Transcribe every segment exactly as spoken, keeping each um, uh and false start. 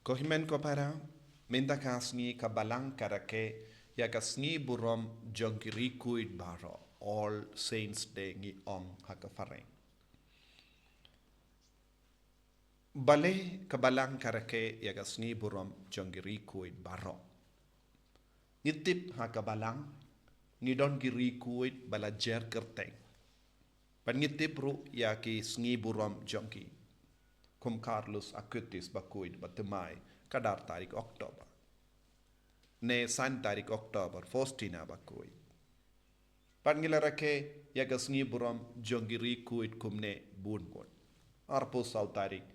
Ko hynmen ko para, mynta ka sngi ka Balang ka rakhe ïa ka sngi burom jong ki riewkhuid baroh, All Saints Day ngi ong ha ka phareng. Balei ka Balang ka rakhe ïa ka sngi burom jong ki riewkhuid baroh? Ngi tip ha ka Balang ngi don ki riewkhuid ba la jer kyrteng. Bad ngi tip ruh ïa ki sngi burom jong ki. Kum Carolus Acutis bakhuid ba thymmai ka dar tarik October. Ne san tarik October, Faustina bakhuid. Bad ngi la rakhe ïa ka sngi burom jong ki riewkhuid kumne bun bun. Arphew saw tarik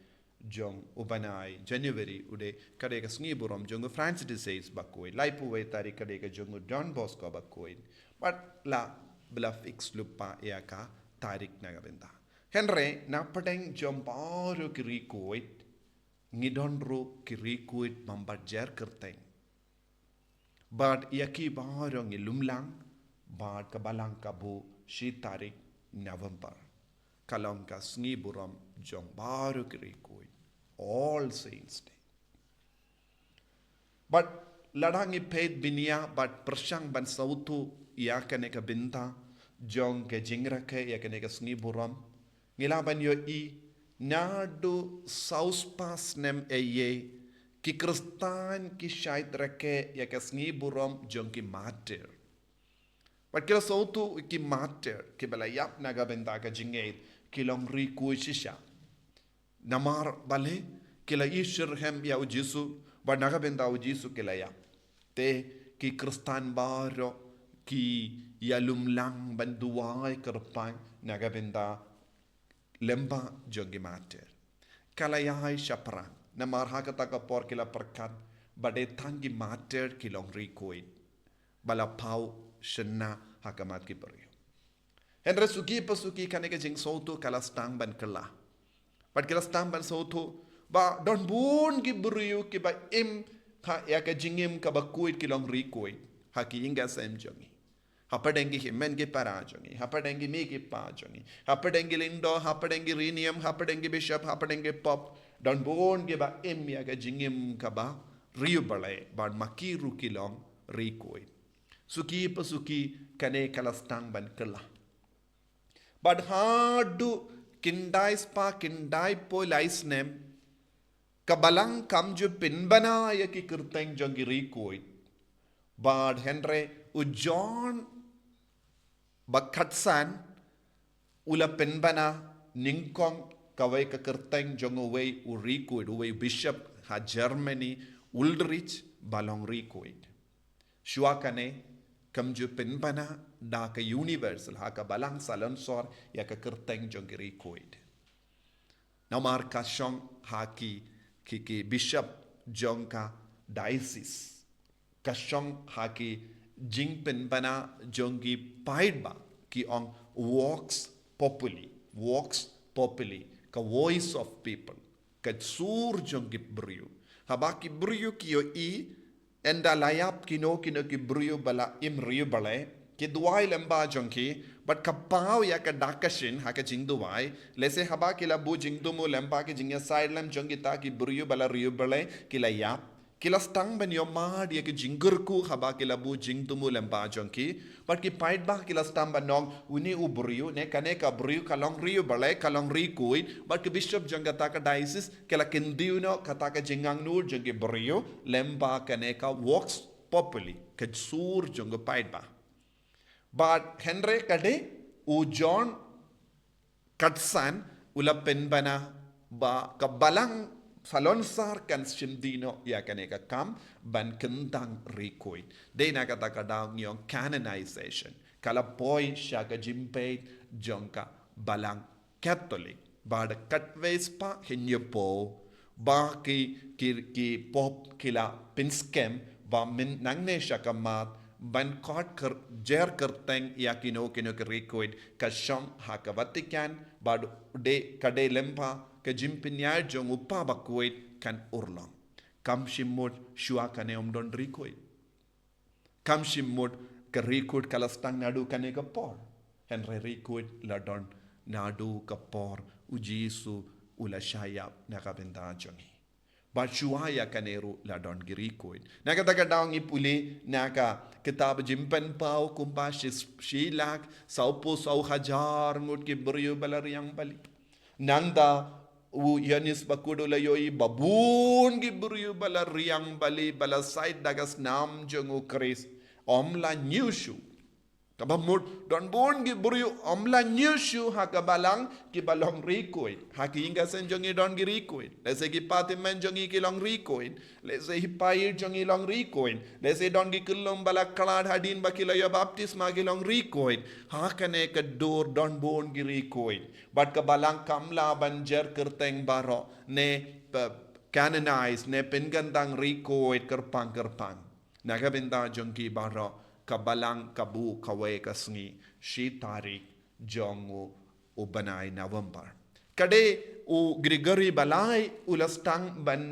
jong u bnai January u dei ka dei ka sngi burom jong u Francis de Sales bakhuid. Laiphew wei tarik ka dei ka jong u Don Bosco bakhuid. Bad la ba la fix lypa ïa ka tarik na ka bynta. Hynrei na pdeng jong baroh ki riewkhuid ngi don ruh ki riewkhuid bym pat jer kyrteng. Bad ïa ki baroh ngi lumlang, bad ka Balang ka buh shi tarik November. Ka long ka sngi burom jong baroh ki riewkhuid. All Saints Day. Bad lada ngi peit bniah bad pyrshang ban sngewthuh ïa kane ka bynta jong ka jingrakhe ïa kane ka sngi burom, ngi lah ban ïohi naduh saw spah snem A D ki Khristan ki shait rakhe ïa ka sngi burom jong ki martir. Bad ki la sngewthuh ki martir kiba la ïap na ka bynta ka jingngeit ki long riewkhuid shisha. Namar balei? Ki la ïashitrhem ïa u Jisu, bad na ka bynta u Jisu ki la ïap. Te ki Khristan baroh ki ïalumlang ban duwai kyrpang na ka bynta lyngba jong ki martir. Ka la ïaid shaphrang, namar ha kata ka por ki la pyrkhat ba dei tang ki martir ki long riewkhuid ba la paw shynna ha khmat ki briew. Hynrei suki pa suki kane ka jingsngewthuh ka la sdang ban kylla. Bad ki la sdang ban sngewthuh ba don bun ki briew kiba im ha ïa ka jingim kaba khuid ki long riewkhuid ha ki ïing ki sem jong ngi. Hapdeng ki hynmen ki para jong ngi, hapdeng ki mei ki pa jong ngi, hapdeng ki lyngdoh, hapdeng ki riewniam, hapdeng ki bishop, hapdeng ki pope, don bun kiba im ïa ka jingim kaba riewblei, bad ma ki ruh ki long riewkhuid. Suki pa suki kane ka la sdang ban kylla. Bad haduh khyndai spah khyndaiphew lai snem, ka Balang kam ju pynbna ïa ki kyrteng jong ki riewkhuid. Bad hynrei u John ba khatsan u la pynbna nyngkong kawei ka kyrteng jong uwei u riewkhuid, uwei u bishop ha Germany, Ulrich, ba long riewkhuid. Shuwa kane kam ju pynbna da ka universal ha ka Balang salonsor ïa ka kyrteng jong ki riewkhuid. Namar ka shong ha ki, ki, ki bishop jong ka diocese. Ka shong ha ki jingpynbna jong ki paidbah, ki ong vox populi, vox populi, ka voice of people, ka sur jong ki briew. Haba ki briew ki ïohi ynda la ïap kino kino ki briew ba la im riewblei, ki duwai lyngba jong ki, bad ka paw ïa ka dak ka shin ha ka jingduwai. Lehse haba ki la buh jingthmu lyngba ki jingïasaid lem jong kita ki briew ba la riewblei, ki la ïap, ki la sdang ban ïohmad ïa ka jingkyrkhu haba ki la buh jingthmu lyngba jong ki. Bad ki paidbah ki la sdang ban ong, une u briew ne kane ka briew ka long riewblei, ka long riewkhuid. Bad ki bishop jong kata ka diocese ki la kyntiew noh kata ka jingangnud jong ki briew lyngba kane ka vox populi, ka sur jong ki paidbah. Bad hynrei ka dei u John khatsan u la pynbna ba ka Balang salonsor kan shim dih noh ïa kane ka kam ban kyntang riewkhuid. Dei na kata ka daw ngi ong canonization. Ka la poi sha ka jingpeit jong ka Balang Katholik. Bad katwei spah hynñiewphew ba ki, ki, ki pope ki la pynskhem ba mynta nangne sha ka mat ban khot kyr-, jer kyrteng ïa kino kino ki riewkhuid ka shong ha ka Vatican, bad dei ka dei lyngba ka jingpynïaid jong u Papa bakhuid kan urlong. Kam shym mut shuwa kane ym don riewkhuid. Kam shym mut ka riewkhuid ka la sdang naduh kane ka por. Hynrei riewkhuid la don naduh ka por u Jisu u la shah ïap na ka bynta jong ngi. Bad shuwa ïa kane ruh la don ki riewkhuid. Na kata ka daw ngi pule na ka kitab Jingpynpaw kumba shi, shi lak sawphew saw hajar ngut ki briew ba la riang bali. Nangta u Ïoannis Bakhuid u la ïohi ba bun ki briew ba la riang bali, ba la shait da ka snam jong u Khrist, ym la ñiew shuh. Kaba mut don bun ki briew ym la ñiew shuh ha ka balang kiba long riewkhuid. Ha ki ïing ki sem jong ngi don ki riewkhuid. Lehse ki party members jong ngi ki long riewkhuid. Lehse ki paid jong ngi long riewkhuid. Lehse don ki khyllung ba la khlad hadien ba ki la ïoh baptisma ki long riewkhuid. Ha kane ka dur don bun ki riewkhuid. Bad ka balang kam lah ban jer kyrteng baroh ne pe-, canonize ne pynkyntang riewkhuid kyrpang kyrpang. Na ka bynta jong ki baroh ka balang ka buh kawei ka sngi shi tarik jong u, u bnai November. Ka dei u Gregory ba lai u la sdang ban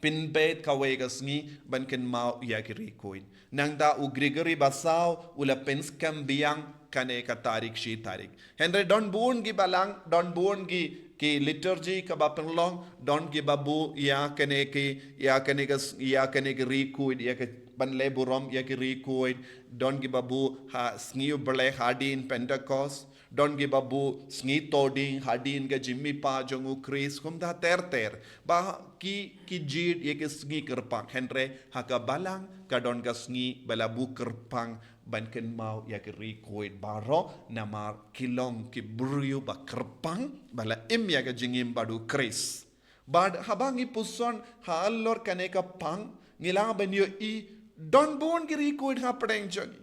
pynbeit kawei ka sngi ban kynmaw ïa ki riewkhuid. Nangta u Gregory ba saw u la pynskhem biang kane ka tarik shi tarik. Hynrei don bun ki balang, don bun ki, ki liturgy kaba pynlong, don kiba buh ïa kane ki, ïa kane ka s-, ïa kane ki riewkhuid, ïa ka ban leh burom ïa ki riewkhuid, don kiba buh ha sngi u Blei hadien Pentecost, don kiba buh sngi Thohdieng hadien ka jingmihpat jong u Khrist, kumta ter ter. Ba ki, ki jied ïa ki sngi kyrpang, hynrei ha ka balang ka don ka sngi ba la buh kyrpang ban kynmaw ïa ki riewkhuid baroh namar ki long ki briew ba kyrpang ba la im ïa ka jingim bad u Khrist. Bad haba ngi puson halor kane ka pang ngi lah ban ïohi don bun ki riewkhuid hapdeng jong ngi.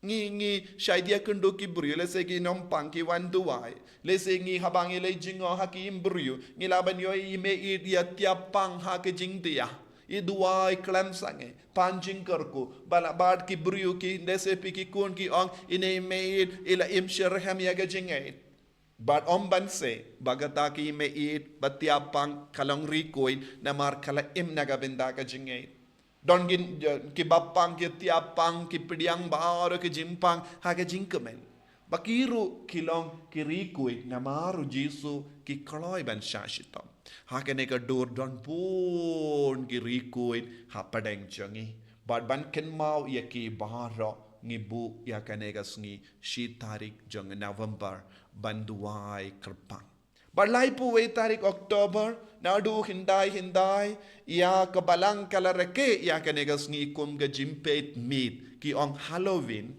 Ngi, ngi shait ïakynduh ki briew, lehse ki nongpang ki wan duwai. Lehse ngi haba ngi leit jngoh ha ki ïing briew ngi lah ban ïohi i mei ïeit ïa tiap pang ha ka jingdia. I duwai khlem sangeh, pan jingkyrkhu, ba la bad ki briew ki, lehse phi ki khun ki ong, ine i mei ïeit i la im shitrhem ïa ka jingngeit. Bad ym ban seh ba kata ki mei ïeit ba tiap pang ka long riewkhuid namar ka la im na ka bynta ka jingngeit. Don ki, kiba pang ki tiap pang ki pdiang baroh ki jingpang ha ka jingkmen. Ba ki ruh ki long ki riewkhuid namar u Jisu ki kloi ban shah shitom. Ha kane ka dur don bun ki riewkhuid hapdeng jong ngi. Bad ban kynmaw ïa ki baroh ngi buh ïa kane ka sngi shi tarik jong November ban duwai kyrpang. Bad laiphew wei tarik October naduh hyndai hyndai ïa ka balang ka la rakhe ïa kane ka sngi kum ka jingpeit miet ki ong Halloween.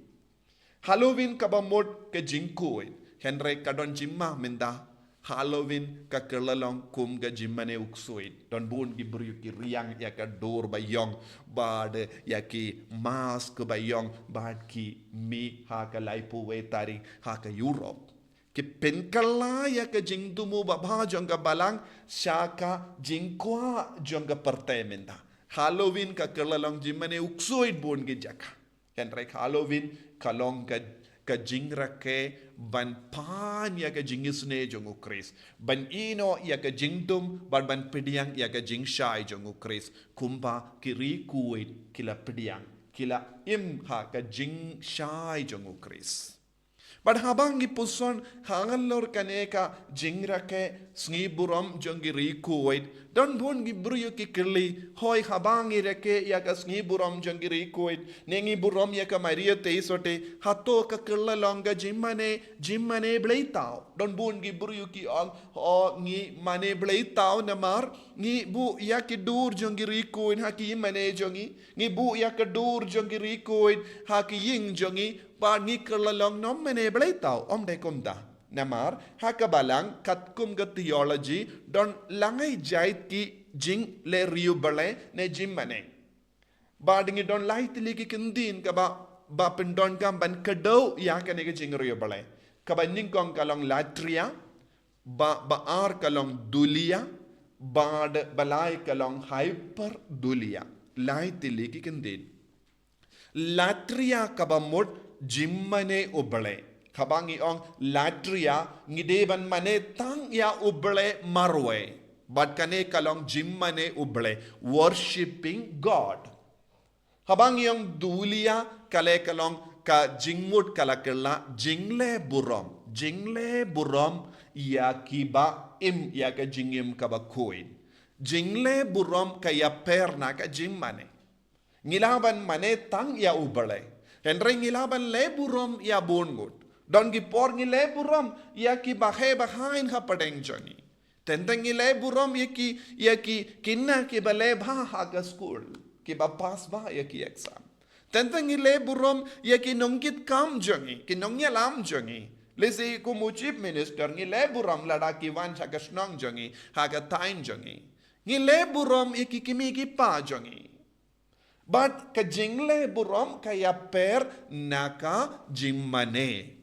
Halloween kaba mut ka jingkhuid, hynrei ka don jingma mynta. Halloween ka kylla long kum ka jingmane u ksuid. Don bun ki briew ki riang ïa ka dur ba ïong bad ïa ki mask ba ïong bad ki mih ha ka laiphew wei tarik ha ka Europe. Ki pynkylla ïa ka jingthmu babha jong ka balang sha ka jingkwah jong ka pyrthei mynta. Halloween ka kylla long jingmane u ksuid bun ki jaka. Hynrei Halloween ka long ka, ka jingrakhe ban pan ïa ka jingisynei jong u Khrist, ban ïehnoh ïa ka jingdum bad ban pdiang ïa ka jingshai jong u Khrist. Kumba ki riewkhuid ki la pdiang, ki la im ha ka jingshai jong u Khrist. Bad haba ngi puson halor kane ka jingrakhe sngi burom jong ki riewkhuid, don bun ki briew ki kylli, hooid haba ngi rakhe ïa ka sngi burom jong ki riewkhuid ne ngi burom ïa ka Maria Theisotti, hato ka kylla long ka jingmane, jingmane bleitaw? Don bun ki briew ki ong, o ngi mane bleitaw namar ngi buh ïa ki dur jong ki riewkhuid ha ki mane jong ngi. Ngi buh ïa ka dur jong ki riewkhuid ha ki ïing jong ngi bad ngi kylla long nongmane bleitaw. Ym dei kumta. Namar ha ka balang katkum ka theology don lai jait ki jingleh riewblei ne jingmane. Bad ngi don lai tylli ki kyntien kaba, ba pyndonkam ban kdew ïa kane ka jingriewblei. Kaba nyngkong ka long latria, ba, ba ar ka long dulia, bad ba lai ka long hyperdulia. Lai tylli ki kyntien. Latria kaba mut jingmane u Blei. Haba ngi ong latria ngi dei ban mane tang ïa u Blei marwei. Bad kane ka long jingmane u Blei, worshipping God. Haba ngi ong dulia, ka leh ka long ka jingmut ka la kylla jingleh burom, jingleh burom ïa kiba im ïa ka jingim kaba khuid. Jingleh burom ka ïapher na ka jingmane. Ngi lah ban mane tang ïa U Blei, hynrei ngi lah ban leh burom ïa bun ngut. Don ki por ngi leh burom ïa ki baheh bahaiñ hapdeng jong ngi. Teng teng ngi leh burom ïa ki, ïa ki khynnah kiba leh bha ha ka skul, kiba pass bha ïa ki exam. Teng teng ngi leh burom ïa ki nongkitkam jong ngi, ki nongïalam jong ngi. Lehse kum u Chief Minister ngi leh burom lada ki wan ha ka shnong jong ngi, ha ka thaiñ jong ngi. Ngi leh burom ïa ki kmie ki kpa jong ngi. Bad ka jingleh burom ka ïapher na ka jingmane.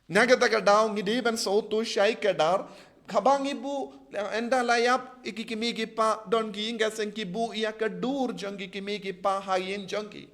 Na kata ka daw ngi dei ban sngewthuh shai kdar, haba ngi buh, ynda la ïap ïa ki kmie ki kpa, don ki ïing ki sem ki buh ïa ka dur jong ki kmie ki kpa ha ïing jong ki.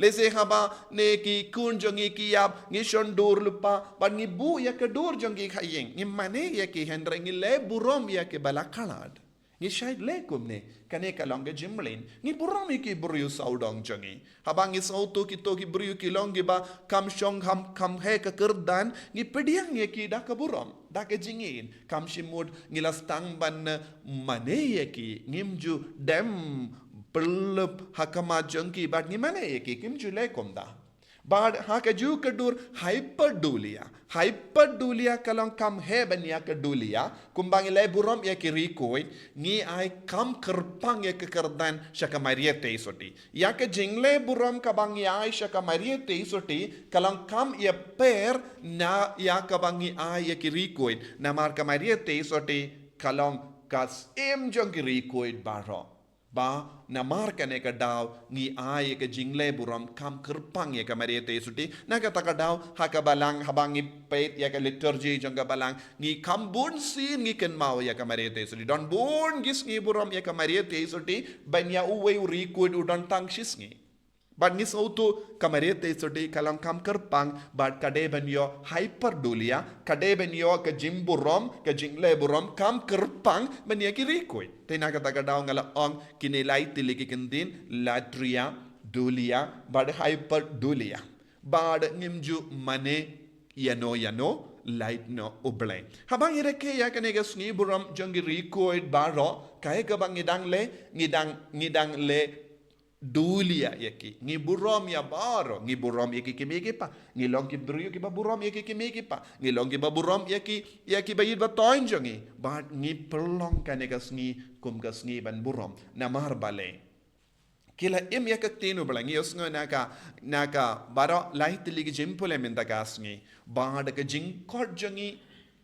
Lehse haba ne ki khun jong ngi ki ïap, ngi shon dur lypa, bad ngi buh ïa ka dur jong ki ha ïing. Ngi mane ïa ki, hynrei ngi leh burom ïa kiba la khlad. Ngi shait leh kumne, kane ka long ka jingmlien. Ngi burom ïa ki briew sawdong jong ngi. Haba ngi sngewthuh kito ki briew ki long kiba kham shong, kham, kham heh ka kyrdan, ngi pdiang ïa ki da ka burom, da ka jingïeit. Kham shimut ngi la sdang ban mane ïa ki, ngim ju dem pyllup ha khmat jong ki bad ngi mane ïa ki, kim ju leh kumta. Bad ha kajuh ka dur hyperdulia. Hyperdulia ka long kham heh ban ïa ka dulia. Kumba ngi leh burom ïa ki rikoi, ngi ai kham kyrpang ïa ka kyrdan sha ka marieh tei sotti. Ïa ka jingleh burom kaba ngi ai sha ka marieh tei sotti, ka long kham ïapher na ïa kaba ngi ai ïa ki rikoi. Namar ka marieh tei sotti ka long ka syiem jong ki rikoi baroh. Ba namar kane ka daw ngi ai ïa ka jingleh burom kham kyrpang ïa ka marieh tei sotti. Na kata ka daw ha ka balang, haba ngi peit ïa ka liturgy jong ka balang, ngi kham bun sien ngi kynmaw ïa ka marieh tei sotti. Don bun ki sngi burom ïa ka marieh tei sotti, ban ïa uwei u rikoi u don tang shi sngi. Bad ngi sngewthuh ka marieh tei sotti ka long kham kyrpang, bad ka dei ban ïoh hyperdulia, ka dei ban ïoh ka jingburom, ka jingleh burom kham kyrpang ban ïa ki rikoi. Te na kata ka daw nga la ong kine lai tylli ki kyntien, latria, dulia bad hyperdulia. Bad ngim ju mane ïano ïano, lait noh U Blei. Haba ngi rakhe ïa kane ka sngi burom jong ki rikoi baroh, kaei kaba ngi dang leh, ngi dang, ngi dang leh dulia ïa ki. Ngi burom ïa baroh, ngi burom ïa ki kmie ki kpa. Ngi long ki briew kiba burom ïa ki kmie ki kpa. Ngi long kiba burom ïa ki, ïa kiba ïeit ba thoiñ jong ngi. Bad ngi pynlong kane ka sngi kum ka sngi ban burom. Namar balei? Ki la im ïa ka ktien U Blei, ngi ïohsngew na ka, na ka baroh lai tylli ki jingpule mynta ka sngi. Bad ka jingkhot jong ngi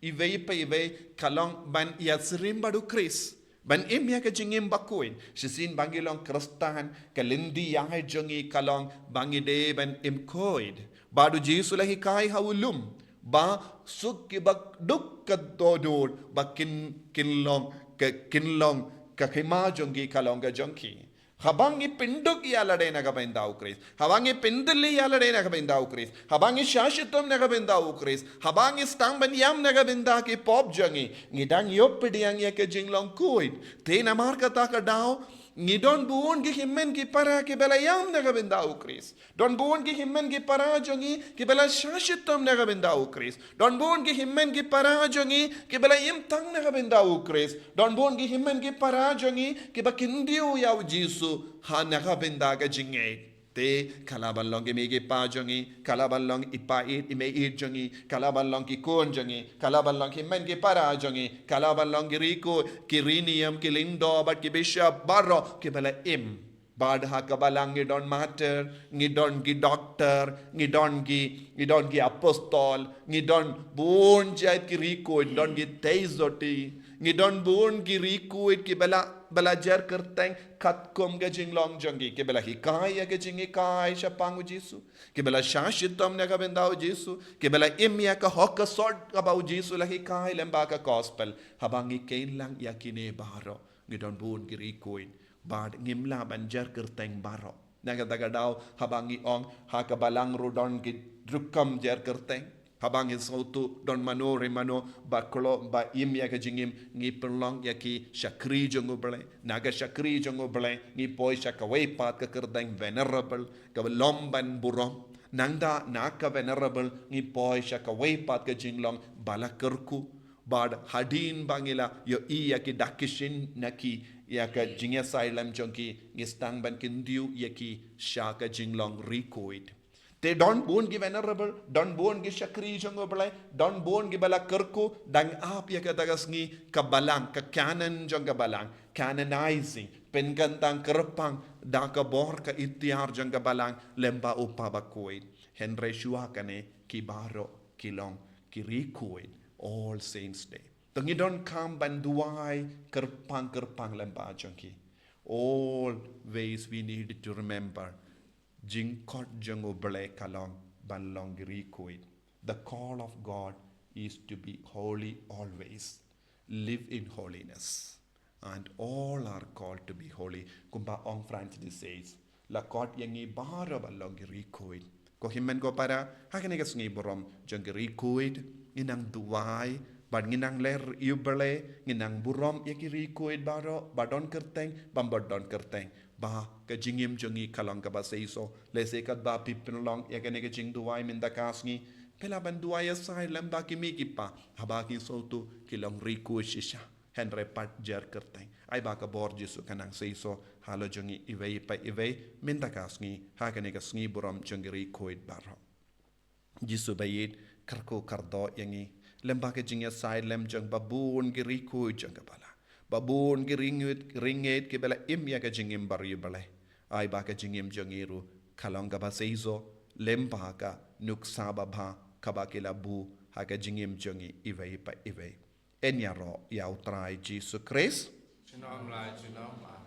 iwei pa iwei ka long ban ïasyriem bad U Khrist. Ban im ïa ka jingim bakhuid. Shisien ba ngi long Khristan, ka lynti ïaid jong ngi ka long ba ngi dei ban im khuid. Bad U Jisu la hikai ha u lum ba suk kiba duk ka dohnud ba kin, kin long ka, kin long ka hima jong ki ka long ka jong ki. Haba ngi pynduk ïa lade na ka bynta U Khrist. Haba ngi pyndylli ïa lade na ka bynta U Khrist. Haba ngi shah shitom na ka bynta U Khrist. Haba ngi sdang ban ïam na ka bynta ki pop jong ngi. Ngi dang ïoh pdiang ïa ka jinglong khuid. Te namar kata ka daw, ngi don bun ki hynmen ki para kiba la ïam na ka bynta U Khrist. Don bun ki hynmen ki para jong ngi kiba la shah shitom na ka bynta U Khrist. Don bun ki hynmen ki para jong ngi kiba la im tang na ka bynta U Khrist. Don bun ki hynmen ki para jong ngi kiba kyntiew ïa U Jisu ha na ka bynta ka jingngeit. Te ka la ban long ki mei ki pa jong ngi, ka la ban long i pa ïeit i mei ïeit jong ngi, ka la ban long ki khun jong ngi, ka la ban long ki hynmen ki para jong ngi, ka la ban long ki rikoi, ki riñiam, ki lyngdoh bad ki bishop baroh kiba la im. Bad ha ka balang ngi don martyr, ngi don ki doktor, ngi don ki, ngi don ki apostol, ngi don bun jait ki rikoi, ngi don ki tei sotti, ngi don bun ki rikoi kiba la, ba la jer kyrteng katkum ka jinglong jong ki, kiba la hikai ïa ka jinghikai shaphang U Jisu, kiba la shah shitom na ka bynta U Jisu, kiba la im ïa ka hok ka sot kaba U Jisu la hikai lyngba ka gospel. Haba ngi kheiñ lang ïa kine baroh, ngi don bun ki rikoi. Bad ngim lah ban jer kyrteng baroh. Na kata ka daw, haba ngi ong, ha ka balang ruh don ki rukom jer kyrteng. Haba ngi sngewthuh don mano re mano ba khlem, ba im ïa ka jingim, ngi pynlong ïa ki shakri jong U Blei. Na ka shakri jong U Blei ngi poi sha kawei pat ka kyrteng venerable, kaba lom ban burom. Nangta na ka venerable ngi poi sha kawei pat ka jinglong ba la kyrkhu. Bad hadien ba ngi la ïohi ïa ki da ki shin na ki ïa ka jingïasaid lem jong ki, ngi sdang ban kyntiew ïa ki sha ka jinglong ri khuid. Te don bun ki venerable, don bun ki shakri jong U Blei, don bun ki ba la kyrkhu, dang ap ïa kata ka sngi ka balang, ka canon jong ka balang, canonizing, pynkyntang kyrpang da ka bor ka iktiar jong ka balang lem bad U Kpa bakhuid. Hynrei shuwa kane ki baroh ki long ki ri khuid, All Saints Day. To ngi donkam ban duwai kyrpang kyrpang lem bad jong ki. Always we need to remember, jingkhot jong U Blei ka long ban long ki ri khuid. The call of God is to be holy always. Live in holiness. And all are called to be holy. Kumba ong Francis de Sales, la khot ïa ngi baroh ban long ki ri khuid. Ko hynmen ko para, ha kane ka sngi burom jong ki ri khuid, ngi nang duwai, bad ngi nang ler ïa U Blei, ngi nang burom ïa ki ri khuid baroh, ba don kyrteng, bym ba don kyrteng. Ba ka jingim jong ngi ka long kaba seisoh, lehse katba phi pynlong ïa kane ka jingduwai mynta ka sngi, phi lah ban duwai ïasaid lem bad ki mei ki pa, haba ki sngewthuh ki long ri khuid shisha. Hynrei pat jer kyrteng. Ai ba ka bor Jisu ka nang seisoh halor jong ngi iwei pa iwei, mynta ka sngi, ha kane ka sngi burom jong ki ri khuid baroh. Jisu ba ïeit, kyrkhu kyrdoh ïa ngi lem bad ka jingïasaid lem jong ba bun ki ri khuid jong ka balang, ba bun ki ri ngeit, ri ngeit ki ba la im ïa ka jingim bariewblei. Ai ba ka jingim jong ngi ruh ka long kaba seisoh lem bad ka nuksa babha kaba ki la buh ha ka jingim jong ngi iwei pa iwei. Yn ïaroh ïa U Trai Jisu Khrist. Junom la junom, amen.